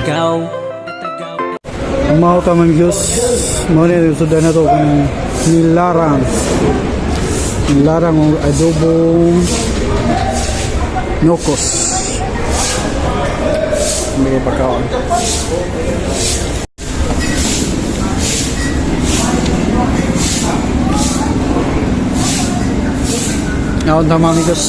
Tatagaw. Mao ta, mga amigos. Mao ni sudan na to kung nilarang. Nilarang og adobong nokos. May pagkaon. Naon ta, mga amigos.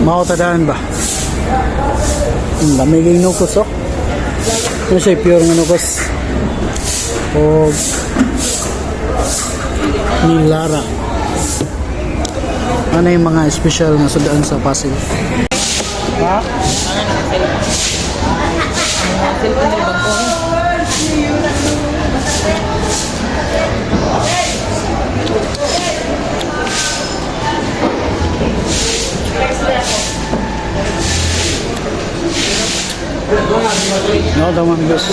Mao ta daan ba? Ang lamig yung nokos, oh. Ano siya, pure nga nokos. O nilara. Ano yung mga special na sudaan sa Pasig? Ha? Cellphone diri bangko ni. No, daw, mga amigos.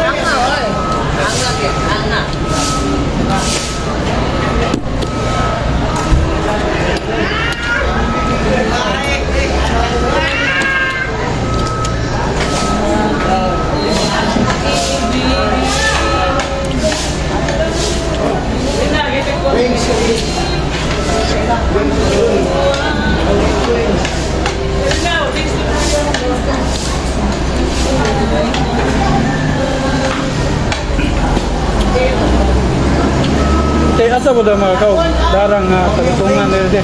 Anga oy. Anga gyud, anga. Te, asa ba daw mga kau? Darang nga, tagatungan nila de.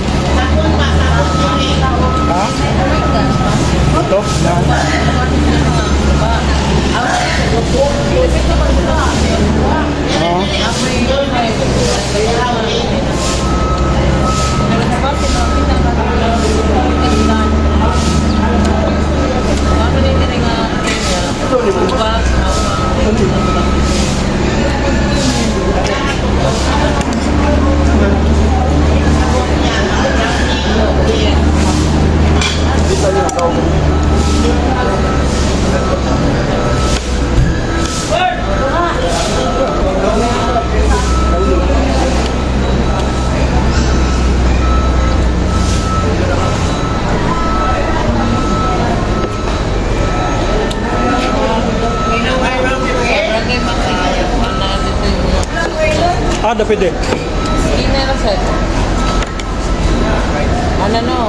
Ha? Ito? Na? Oo. Barangay Pasig. Ah, dapit eh. Ina ra sir. Ano no?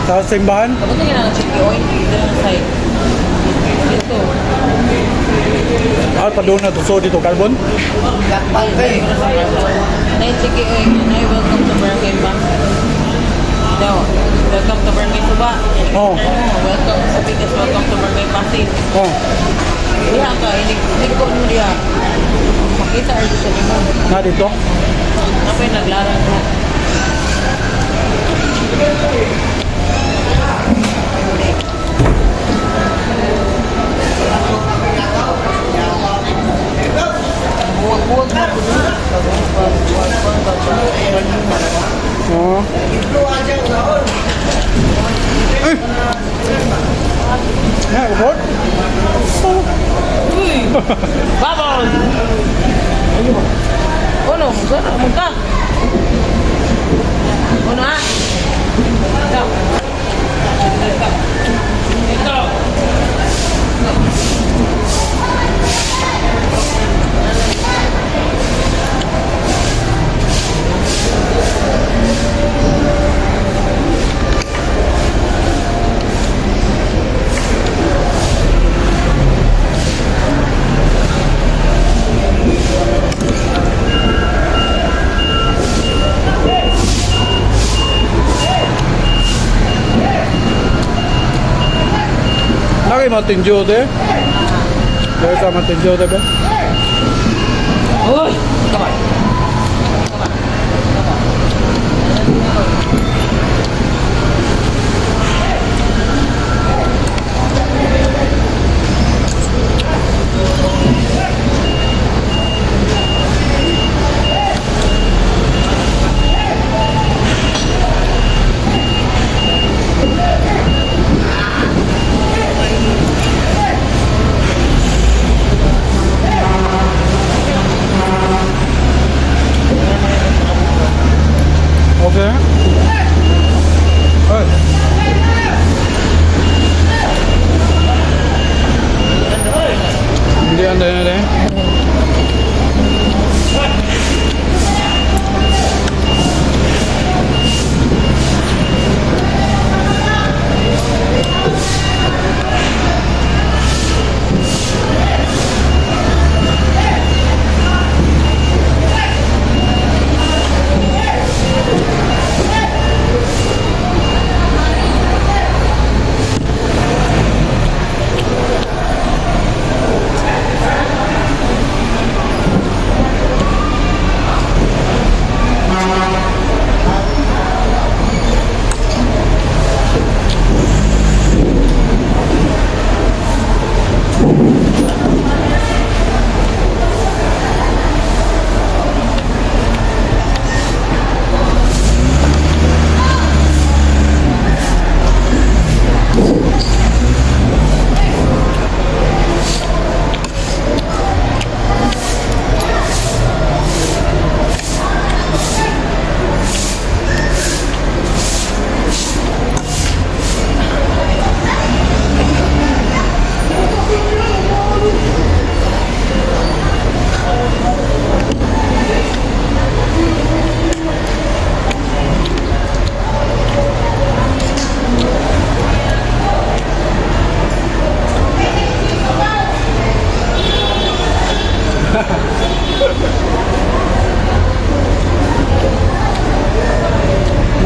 Sa simbahan? Kabuto nga nang chicky oil dito na side. Dito. Ah, pa doon na to. So, dito, carbon? Nay chicky oil, nay welcome to Barangay Pasig. Daw, welcome to Barangay Suba. Oo. Oh, welcome sa Pikas, welcome to Barangay Pasig. Oh. Diha ka, inig ko mo diha. Makita ar sa nimo. Na dito? Napay naglarang ko. Buwag-buwag na ko doon. Oo. Eh! Yeah, what? Uy! Bubble! Ano? Sana, magka! Uno ah. Ito. Ito. Ito. Lagi Mountain Dew de. Dahil ka Mountain Dew de ba? Uy! Come on. Come on. Come on. Okay. Ay. Hindi, hindi, hindi.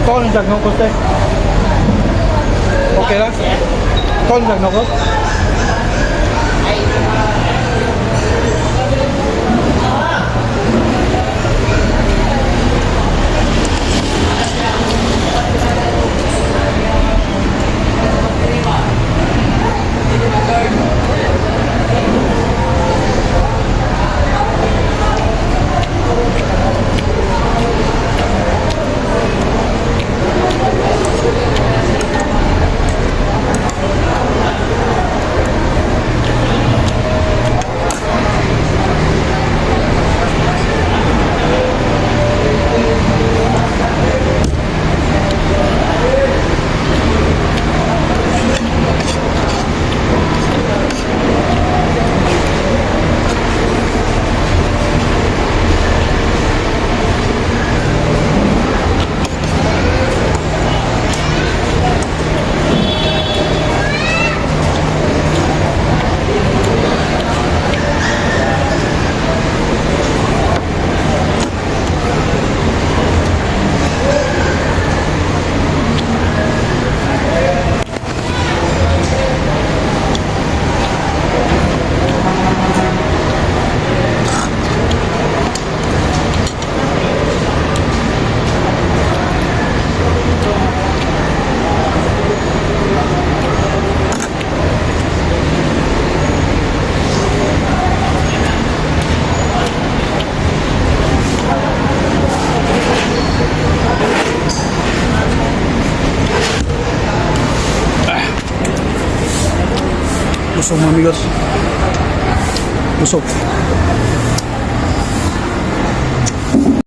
Ikaw ang jagnokos eh. Okay lang? Ikaw ang jagnokos? Ay. Busog, mga amigos. Busog.